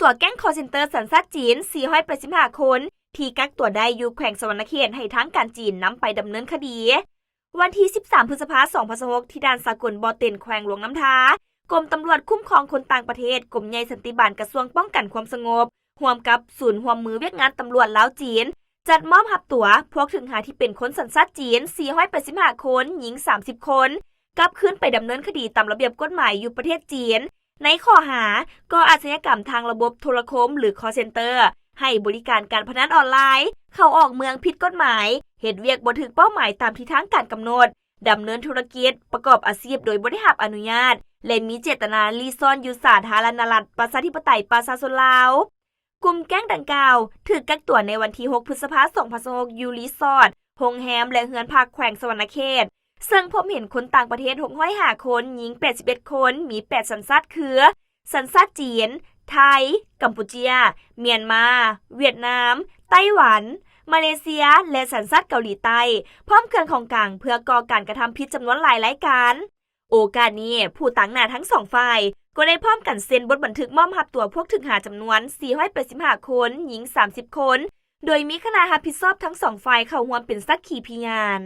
ຕົວແກ້ງຄໍເຊັນເຕີສັນຊາດຈີນ ສີ່ຮ້ອຍແປດສິບຫ້າຄົນ ທີ່ກັກຕົວໄດ້ຢູ່ແຂວງສະຫວັນນະເຂດ ໃຫ້ທາງການຈີນນຳໄປດຳເນີນຄະດີ. ວັນທີສິບສາມ ພຶດສະພາ ສອງພັນຊາວຫົກ ທີ່ດ່ານສາກົນບໍ່ເຕັນ ແຂວງຫຼວງນ້ຳທາ, ກົມຕຳຫຼວດຄຸ້ມຄອງຄົນຕ່າງປະເທດ, ກົມໃຫຍ່ສັນຕິບານ ກະຊວງປ້ອງກັນຄວາມສະຫງົບ ຮ່ວມກັບສູນຮ່ວມມືວຽກງານຕຳຫຼວດລາວ-ຈີນ ຈັດມອບຮັບຕົວພວກຖືກຫາທີ່ເປັນຄົນສັນຊາດຈີນ ສີ່ຮ້ອຍແປດສິບຫ້າຄົນ, ຍິງສາມສິບຄົນ ກັບຄືນໄປດຳເນີນຄະດີຕາມລະບຽບກົດໝາຍຢູ່ປະເທດຈີນ ໃນຂໍ້ຫາກໍ່ອາຊະຍາກຳທາງລະບົບໂທລະຄົມ ຫຼື ຄໍເຊັນເຕີ, ໃຫ້ບໍລິການການພະນັນອອນລາຍ, ເຂົ້າອອກເມືອງຜິດກົດໝາຍ, ເຮັດວຽກບໍ່ຖືກເປົ້າໝາຍຕາມທີ່ທາງການກຳນົດ, ດຳເນີນທຸລະກິດ, ປະກອບອາຊີບໂດຍບໍ່ໄດ້ຮັບອະນຸຍາດ ແລະ ມີເຈດຕະນາລີ້ຊ່ອນຢູ່ສາທາລະນະລັດ ປະຊາທິປະໄຕ ປະຊາຊົນລາວ. ກຸ່ມແກ້ງດັ່ງກ່າວ ຖືກກັກຕົວໃນວັນທີຫົກ ພຶດສະພາ ສອງພັນຊາວຫົກ ຢູ່ຣີສອດ, ໂຮງແຮມ ແລະ ເຮືອນພັກແຂວງສະຫວັນນະເຂດ, ເຊິ່ງພົບເຫັນຄົນຕ່າງປະເທດ ຫົກຮ້ອຍຫ້າຄົນ, ຍິງ ແປດສິບເອັດຄົນ, ມີ ແປດ ສັນຊາດຄື ສັນຊາດຈີນ, ໄທ, ກຳປູເຈຍ, ມຽນມາ, ຫວຽດນາມ, ໄຕ້ຫວັນ, ມາເລເຊຍ ແລະ ສັນຊາດເກົາຫຼີໃຕ້, ພ້ອມເຄື່ອງຂອງກາງເພື່ອກໍ່ການກະທຳຜິດຈຳນວນຫຼາຍລາຍການ. ໂອກາດນີ້, ຜູ້ຕາງໜ້າທັງສອງຝ່າຍ ກໍໄດ້ພ້ອມກັນເຊັນບົດບັນທຶກມອບຮັບຕົວພວກຖືກຫາຈຳນວນ ສີ່ຮ້ອຍແປດສິບຫ້າຄົນ, ຍິງ ສາມສິບຄົນ, ໂດຍມີຄະນະຮັບຜິດຊອບທັງສອງຝ່າຍເຂົ້າຮ່ວມເປັນສັກຂີພະຍານ.